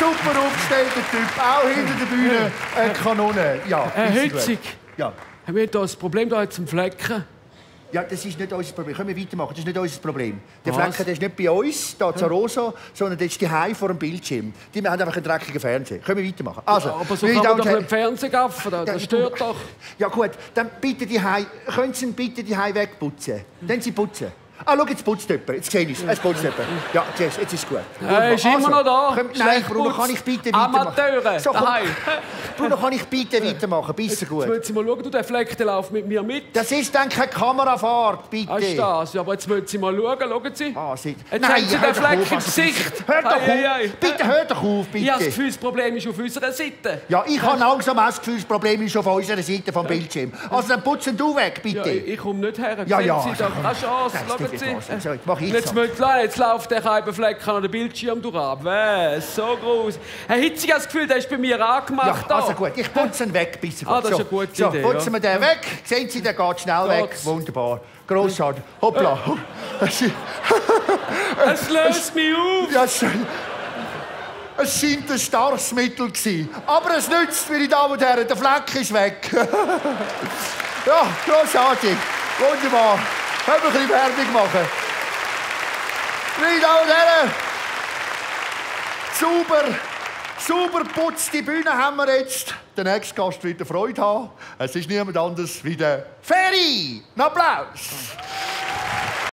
super aufgestellter Typ. Auch hinter der Bühne eine Kanone. Ja, Herzig. Ja. Haben wir da das Problem da jetzt zum Flecken? Ja, das ist nicht unser Problem. Können wir weitermachen? Das ist nicht unser Problem. Der Was? Flecken der ist nicht bei uns, da zu Rosa, sondern der ist daheim vor dem Bildschirm. Die haben einfach einen dreckigen Fernseher. Können wir weitermachen? Also, Ja, aber so meine kann man Damen doch und nicht Fernsehen gaffen, das Ja, stört doch. Ja gut, dann bitte die Hei. Können Sie ihn bitte die Hei wegputzen? Dann Sie putzen. Ah, schau, jetzt putzt jemand. Jetzt sehe ich es. Es putzt jemand. Ja, jetzt ist es gut. Ist immer noch da. Nein, Schlecht Bruno, putzt. kann ich bitte weitermachen? Amateure, So, komm. daheim. Bruno, kann ich bitte weitermachen? Bisschen Jetzt gut. müssen Sie mal schauen, du, der Fleck der läuft mit mir mit. Das ist dann keine Kamerafahrt, bitte. Hast du das? Ja, aber jetzt müssen Sie mal schauen, schauen Sie. Ah, Jetzt haben Sie den Fleck im Gesicht. Hört doch Ei, ei, ei. auf. Bitte, hört doch auf, bitte. Ich habe das Gefühl, das Problem ist auf unserer Seite. Ja, ich habe langsam auch das Gefühl, das Problem ist auf unserer Seite vom Bildschirm. Also dann putzen du weg, Ja, bitte. ich komme nicht her. Ja, Sehen ja. Sie doch keine Chance. Das Schauen tut Sie. nicht was. So, jetzt mach ich Jetzt, jetzt läuft der Fleck an den Bildschirm durch. So groß. Herr Hitzig hat das Gefühl, der ist bei mir Ja, angemacht. da. also gut, ich putze ihn weg, bisschen gut. Ah, das ist eine gute so, Idee, putzen wir den weg. Sehen Sie, der geht schnell weg. Geht's? Wunderbar. Grossartig. Hoppla. Es löst mich auf. Ja, schön. Es scheint ein starkes Mittel zu sein. Aber es nützt, meine Damen und Herren, der Fleck ist weg. Ja, grossartig. Wunderbar. Können wir ein bisschen Werbung machen? Meine Damen und Herren, sauber putzte Bühne haben wir jetzt. Der nächste Gast wird Freude haben. Es ist niemand anderes wie der Ferry. Ein Applaus.